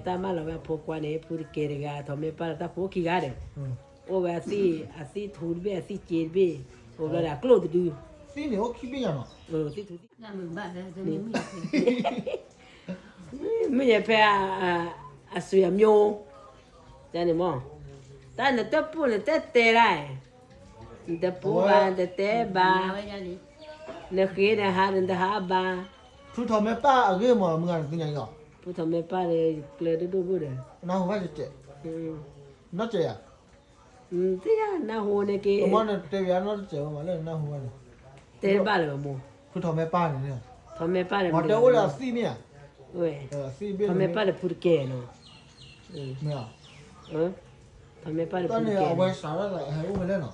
တၢ်မၢလီၤဝဲအဖိခွါန့ၣ် ဖုတကဲတဂၤ ထီၣ်မဲာ်ပၢ်လီၤတၢ်ဖိခံဂၤဒီး အိၣ်ဝဲအသံၣ် အသံၣ်ထူတဘ့ၣ် အသံၣ်စ့တဘ့ၣ် အိၣ်ဘျီဒီးအကျိၣ်တဒု သံၣ်န့ၣ်အိၣ်ခံဘ့ၣ်ညါနီၤ သံၣ်ထူသံၣ် မ့ၢ်ယဖဲ အဆွေအမျိုး တၢ်န့ၣ်မ့ၢ် တၢ်နတပူၤနတတဲတၢ် နတပူၤဘၣ် နတတဲဘၣ် နဃ့နဟးနတဟးဘၣ် ဖုထီၣ်မဲာ်ပၢ်အဂ့ၢ်မ့ၢ်မုၢ်ဂၤနသ့ၣ်ညါလီၤ ဖုထီၣ်မဲာ်ပၢ်ဒီးကျၢၤဒိၣ်ဒိၣ်ဘိဒီး နၢ်ဟူဘၣ်တကဲး နီၢ်ကဲးယၤ သ့ၣ်ညါနၢ်ဟူန့ၣ်က့ၤ မ့ၢ်နတဲဘၣ်နီၢ်တကဲးဝဲမးလၢနၢ်ဟူဘၣ်န့ၣ် တဲဘၣ်လၢၤဘၣ်မိၢ် ဖုထီၣ်မဲာ်ပၢ်န့ၣ် ထီၣ်မဲာ်ပၢ်န့ၣ် မ့ၢ်တဲအိၣ်လၢအသံၣ်မ့ၢ်ဧါ ထီၣ်မဲာ်ပၢ်ဒီးဖုတကဲးနီၤ မ့ၢ် ထီၣ်မဲာ်ပၢ်ဒီးဖုတကဲး အဝဲစးထီၣ်လၢဟဲအိၣ်ဖဲလဲၣ်နီၤ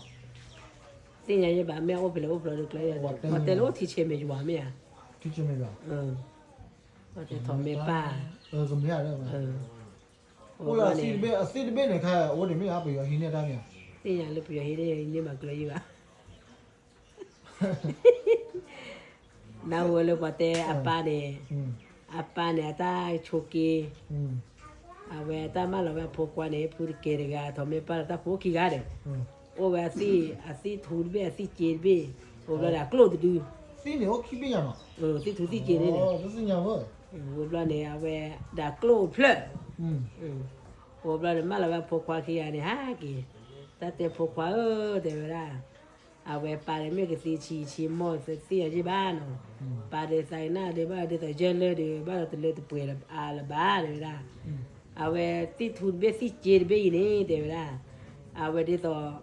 သ့ၣ်ညါယဲဘၣ် မ့ၢ်အိၣ်ဖဲလဲၣ်အိၣ်ဖျီဒီးကျဲ ပှၤတဲလၢအိၣ်ထံဆဲးမဲာ်ယွၤမ့ၢ်ဧါ ထံဆဲးမဲာ်ယွၤ ပှၤတဲထီၣ်မဲာ်ပၢ် အိၣ်လၢအသံၣ်တဘ့ၣ် အသံၣ်တဘ့ၣ်န့ၣ်ခါ အိၣ်ဒံးမ့ၢ်ဧါ ပယီၤဟံးန့ၢ်တၢ်မ့ၢ်ဧါ သ့ၣ်ညါလၢပယီၤဟံးန့ၢ် ယန့ၢ်ဘၣ်ကျဲယဲဘၣ် နၢ်ဟူလၢပှၤတဲအပၢ်န့ၣ် အပၢ်န့ၣ် အတၢ်ဆိးက့ အဝဲတၢ်မၢလီၤဝဲအဖိခွါန့ၣ် ဖုတကဲတဂၤ ထီၣ်မဲာ်ပၢ်လီၤတၢ်ဖိခံဂၤဒီး အိၣ်ဝဲအသံၣ် အသံၣ်ထူတဘ့ၣ် အသံၣ်စ့တဘ့ၣ် အိၣ်ဘျီဒီးအကျိၣ်တဒု သံၣ်န့ၣ်အိၣ်ခံဘ့ၣ်ညါနီၤ သံၣ်ထူသံၣ်စ့န့ၣ် အိၣ်ဘျီန့ၣ် အဝဲဒၣ်ကျိၣ်ဖျၢၣ် အိၣ်ဘျီန့ၣ် မၢလီၤဝဲအဖိခွါခံဂၤန့ၣ် ဟးက့ၤ တၢ်တဲဖိခွါဧၢ တဲဝဲဒၣ် အဝဲပၢ်ဒီးမ့ၢ်ကသံဆံးဆံးမီၢ် သ့ၣ်ညါယဲဘၣ်နီၤ ပၢ်ဒီးသးနၢ်ဒီးဘၣ်ဒ်သိးယဲလၢဒီး ဘၣ်ဒီးတလၢတပှဲၤအါလၢၤဘၣ် တဲဝဲဒၣ် အဝဲသံၣ်ထူတဘ့ၣ်သံၣ်စ့တဘ့ၣ်အံၤန့ၣ် တဲဝဲဒၣ် အဝဲဒ်သိး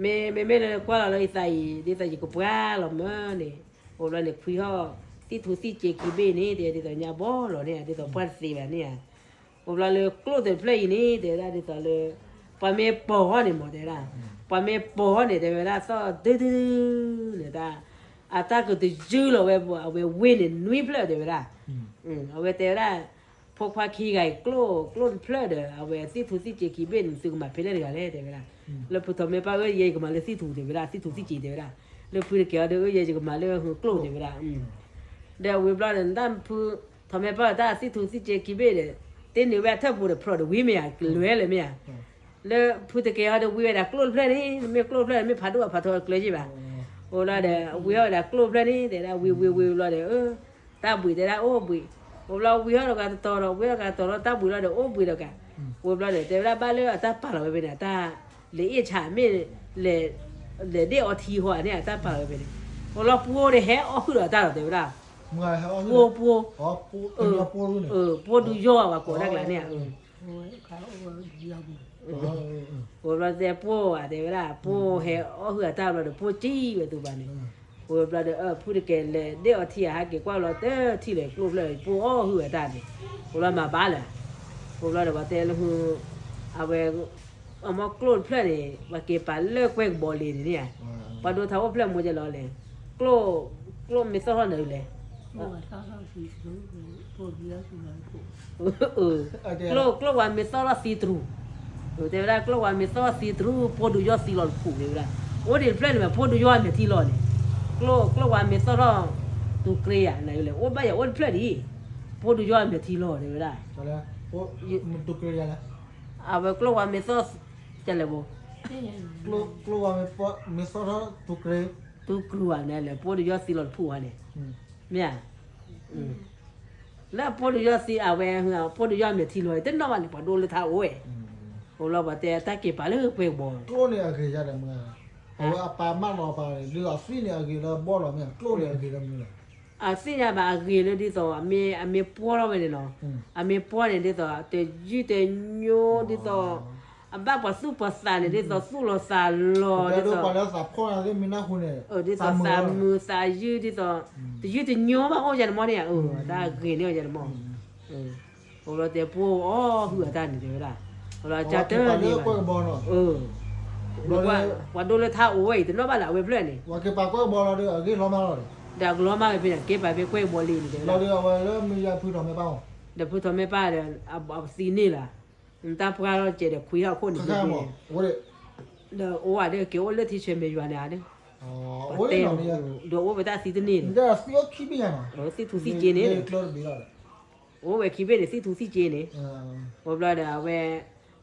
မ့မ့ၢ်လၢကွၢ်လီၤလၢယသးအံၤ ဒ်သိးယကပှၢ်လီၤမၢ်န့ၣ် အိၣ်ဘျီန့ၣ် ခွံဟီၣ် သံၣ်ထူသံၣ်စ့ခံဘ့ၣ်န့ၣ် တဲဒ်သိးညါဘီလီၤန့ၣ် ဒ်သိးပှၢ်တသ့ဘၣ်န့ၣ်ဧါ အိၣ်ဘျီလၢကျိၣ်တဖျၢၣ်အံၤန့ၣ် တဲဝဲဒၣ်ဒ်သိးလၢ ပှၤမ့ၢ်ပိာ်ဟီၣ်န့ၣ်မ့ၢ်တဲဝဲဒၣ် ပှၤမ့ၢ်ပိာ်ဟီၣ်န့ၣ် တဲဝဲဒၣ်သီၣ်ဒုဒုန့ၣ်တၢ် အတၢ်ကတယုၢ်လီၤဝဲ အဝဲဝ့ၢ်န့ၣ်နွံဖျၢၣ်တဲဝဲဒၣ် အဝဲတဲဝဲဒၣ် ဖိခွါခံဂၤအံၤ ကျိၣ်ကျိၣ်တဖျၢၣ်ဒီး အဝဲသံၣ်ထူသံၣ်စ့ခံဘ့ၣ်န့ၣ် သုကမၤဖဲလဲၣ်တဂၤလဲၣ် တဲဝဲဒၣ် လၢဖုထီၣ်မဲာ်ပၢ်ဧၢ ယဲယကမၤလၢသံၣ်ထူတဲဝဲဒၣ် သံၣ်ထူသံၣ်စ့တဲဝဲဒၣ် လၢဖုတကဲၤအီၤဒီး အၢ ယဲယကမၤလၢကျိၣ်တဲဝဲဒၣ် ဒီးဝံၤဘျီဒီး နတၢ်ဖုထီၣ်မဲာ်ပၢ်တၢ်သံၣ်ထူသံၣ်စ့ခံဘ့ၣ်ဒီး တ့န့ၢ်ဝဲအထၢၣ်ပူၤဒီး ဖျိးဒီးဝံၤမ့ၢ်ဧါ ကလဲၤလၢၤမ့ၢ်ဧါ လၢဖုတကဲၤအီၤဒီး ဝံၤဝဲဒၣ်ကျိၣ်တဖျၢၣ်န့ၣ် မ့ၢ်ကျိၣ်တဖျၢၣ်န့ၣ် မ့ၢ်ဖးဒိၣ်အဖးထီကျဲက့ဘၣ် အိၣ်လီၤဒီး ဝံၤဟီၣ်ဝဲဒၣ်ကျိၣ်တဖျၢၣ်န့ၣ် တဲဒၣ်ဝံၤဝံၤဝံၤဘျီဒီး တၢ်ဘှံးတဲဒၣ်အိၣ်ဘှံး အိၣ်ဘျီဝံၤဟီၣ်ဒီးကတတီၤဒီး ဝံၤဟီၣ်ဒီးကတတီၤဒီး တၢ်ဘှံးလီၤဒီး အိၣ်ဘှံးဒီးကး ဝံၤဘျီဒီး တဲဝဲဒၣ်ဘၣ်လၢအတၢ်ပာ်လီၤဝဲဖဲန့ၣ် အတၢ်လဲၤအ့ၣ်ဆၣ်မ့ၢ် လဲၤဒ့ၣ်အီထံဟီၣ်န့ၣ် အတၢ်ပာ်လီၤဝဲဖဲန့ၣ် အိၣ်လီၤပှိၢ်ဒီးဟဲအီၣ်ဟုၣ်ဒီးတၢ်လီၤ တဲဝဲဒၣ် ပှိၢ်ပှိၢ် ပှိၢ်ဒုးယီၢ်ဝဲကိးတၢ်ကျါန့ၣ် အိၣ်ဘျီတဲပှိၢ်ဧါ တဲဝဲဒၣ် ပှိၢ်ဟဲအီၣ်ဟုၣ်အတၢ်ဘျီဒီး ပှိၢ်ကံဝဲတူၢ်ဘၣ်န့ၣ် အိၣ်ဘျီဒီး ဖုတကဲၤလဲၤဒ့ၣ်အီထံအဟးက့ၤကွၢ်လီၤတထံၣ်လဲၤကျိၣ်ဖျၢၣ် ပှိၢ်အီၣ်ဟုၣ်အတၢ်န့ၣ် အိၣ်ဘျီမၤဘၣ်လၢၤ အိၣ်ဘျီဒီးပှၤတဲလၢဟု အဝဲ အမ့ၢ်ကျိၣ်တဖျၢၣ်န့ၣ် ပှၤက့ၤပာ်လၢကွဲၢ်ကဘီလ့ၤန့ၣ် ပှၤဒိးထါအိၣ်ဖျၢၣ်မူကဲလီၤလဲၣ် ကျိၣ် ကျိၣ်မ့ၢ်သီၣ်ထီၣ်နၤလဲၣ် ကျိၣ် ကျိၣ်ဝါမ့ၢ်သီၣ်ထီၣ်သံတရူး တဲဝဲဒၣ် ကျိၣ်ဝါမ့ၢ်သီၣ်ထီၣ်သံတရူး ပှိၢ်ဒုးယီၢ်သံလီၤတဖုတဲဝဲဒၣ် အိၣ်ဒံးတဖျၢၣ်န့ၣ်မ့ၢ် ပှိၢ်ဒုးယီၢ်အမဲာ်ထံလီၤန့ၣ် ကျိၣ် ကျိၣ်ဝါမ့ၢ်သီၣ်ထီၣ် တူၤကြ့ယၤနၤလဲၣ် အိၣ်ဘၣ်ယၤအိၣ်တဖျၢၣ်ဒံး ပှိၢ်ဒုးယီၢ်အမဲာ်ထံလီၤတဲဝဲဒၣ် အဝဲကျိၣ်ဝါမ့ၢ်သီၣ် ကလဲၣ်ဘိ ကျိၣ်ဝါမ့ၢ်သီၣ်ထီၣ်တူၤကြ့ တူၤကြ့ဝဲန့ၣ်လဲၣ် ပှိၢ်ဒုးယီၢ်သံလီၤတဖုဝဲန့ၣ် မ့ၢ်ဧါ လၢပှိၢ်ဒုးယီၢ်သံအဝဲ ပှိၢ်ဒုးယီၢ်မဲာ်ထံလီၤ တနီၣ်ဘၣ်န့ၣ် ပှၤဒိလၢထါအိၣ်ဝဲ အိၣ်လီၤပှၤတဲတၢ်က့ၤပာ်လၢကွဲၢ်ကဘီ ကျိၣ်န့ၣ်အဂ့ၤယၤဒီးမ့ၢ် အဝဲအပာ်မးလီၤပာ် ဒ်သိးသံၣ်န့ၣ်အဂ့ၤလၢဘီၣ်လီၤမ့ၢ် ကျိၣ်န့ၣ်အဂ့ၤလၢမနုၤလဲၣ် အသ့ၣ်ညါဘၣ်အဂ့ၤလၢဒ်သိး အမ့ၢ်ပှီၢ်ထီၣ်ဝဲန့ၣ်နီၤ အမ့ၢ်ပှီၢ်န့ၣ်ဒ်သိး တယုၢ်တညိဒ်သိး အဘၣ်ပှၤသူၣ်ပှၤသးန့ၣ် ဒ်သိးသူၣ်လီၤသးလီၤ ဒ်သိး ဒ်သိးသးမုာ်သးယုၢ်ဒ်သိး တယုၢ်တညိဘၣ်အိၣ်ယၤတမီၢ်န့ၣ် တၢ်ဂ့ၤန့ၢ်အီၤယၤတမီၢ် အိၣ်ဘျီတဲပှိၢ်အီၣ်ဟုၣ်အတၢ်န့ၣ်တဲဝဲဒၣ် အိၣ်လီၤကၢ်တၢၢ်န့ၣ် ပှၤဒိလၢထါအိၣ်ဝဲအံၤ တနီၣ်ဘၣ်လၢအဝဲဖျၢၣ်န့ၣ် ဒီးကလီၤမၢ်ဝဲဖဲန့ၣ် ကဲပာ်ဖဲကွဲၢ်ကဘီလ့ၤန့ၣ်တဲဝဲဒၣ် ဒီးဖုထီၣ်မဲာ်ပၢ်ဒီး အသံန့ၣ်လီၤ နတၢ်ပှၢ်လီၤကဲဒီးခွံဟီၣ်ခိၣ်န့ၣ် ဒီးအိၣ်ဝဲဒီးကဲအိၣ်လၢထံဆၢမဲာ်ယွၤန့ၣ်ဧါဒီး ပတဲ ဒီးအိၣ်ဝဲတၢ်သံတန့ၢ်ဒီး သံၣ်ထူသံၣ်စ့န့ၣ် သံၣ်ထူသံၣ်စ့န့ၣ် အိၣ်ဝဲခံဘ့ၣ်န့ၣ် သံၣ်ထူသံၣ်စ့န့ၣ်, ဝံၤဘျီဒီးအဝဲ,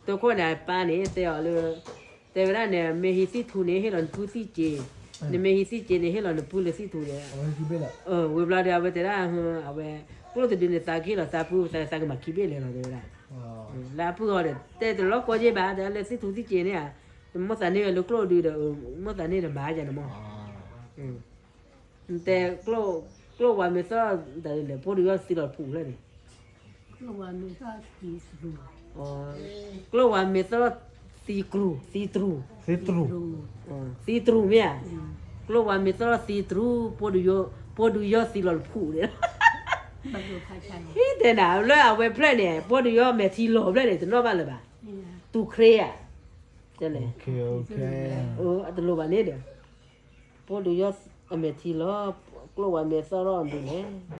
တိခိၣ်န့ၣ်အပၢ်န့ၣ် တဲအီၤလၢ, တဲဝဲဒၣ်န့ၣ် မ့ၢ်ဟံးသံၣ်ထူန့ၣ် ဟ့ၣ်လီၤနဖုသံၣ်စ့, နမ့ၢ်ဟံးသံၣ်စ့န့ၣ် ဟ့ၣ်လီၤနဖုလၢသံၣ်ထူဒီး, ဝံၤဘျီဒီးအဝဲတဲဒၣ်, အဝဲ, ကျိၣ်တဒုန့ၣ်သးကဟ့ၣ်လီၤသးဖု သးကမၤခံဘ့ၣ်လဲၤလီၤတဲဝဲဒၣ်, လၢအပုၢ်အီၤဒီး တဲတလီၤကီက့ဘၣ် တဲလၢသံၣ်ထူသံၣ်စ့န့ၣ်ဧါ, မိၣ်သးန့ၢ်ဝဲလၢကျိၣ်ဒုဒီး, မိၣ်သးန့ၢ်ဒီးမၤယၤန့ၣ်မး တဲ, ကျိၣ်ဝါမ့ၢ်သီၣ်, တၢ်လၢပှိၢ်ဒုးယီၣ်သံလီၤဖူးဖျၢၣ်န့ၣ်, ကျိၣ်ဝါမ့ၢ်သီၣ်, သံတြူၤ, သံတြူၤ, သံတြူၤမ့ၢ်ဧါ, ကျိၣ်ဝါမ့ၢ်သီၣ်သံတြူၤ, ပှိၢ်ဒုးယီၣ်သံလီၤဖူးန့ၣ်, ဟ့ၣ်တဲနၤလၢအဝဲဖျၢၣ်န့ၣ် ပှိၢ်ဒုးယီၣ်မဲာ်ထံလီၤဖျၢၣ်န့ၣ် တနီၣ်ဘၣ်လၢၤဘၣ်, တူၢ်ခရ့ဧါ, တဲလဲၣ်, အတလိၣ်ဘၣ်န့ၣ်ဒီး, ပှိၢ်ဒုးယီၣ်အမဲာ်ထံလီၤ, ကျိၣ်ဝါမ့ၢ်သီၣ်ထီၣ်ဒ်လဲၣ်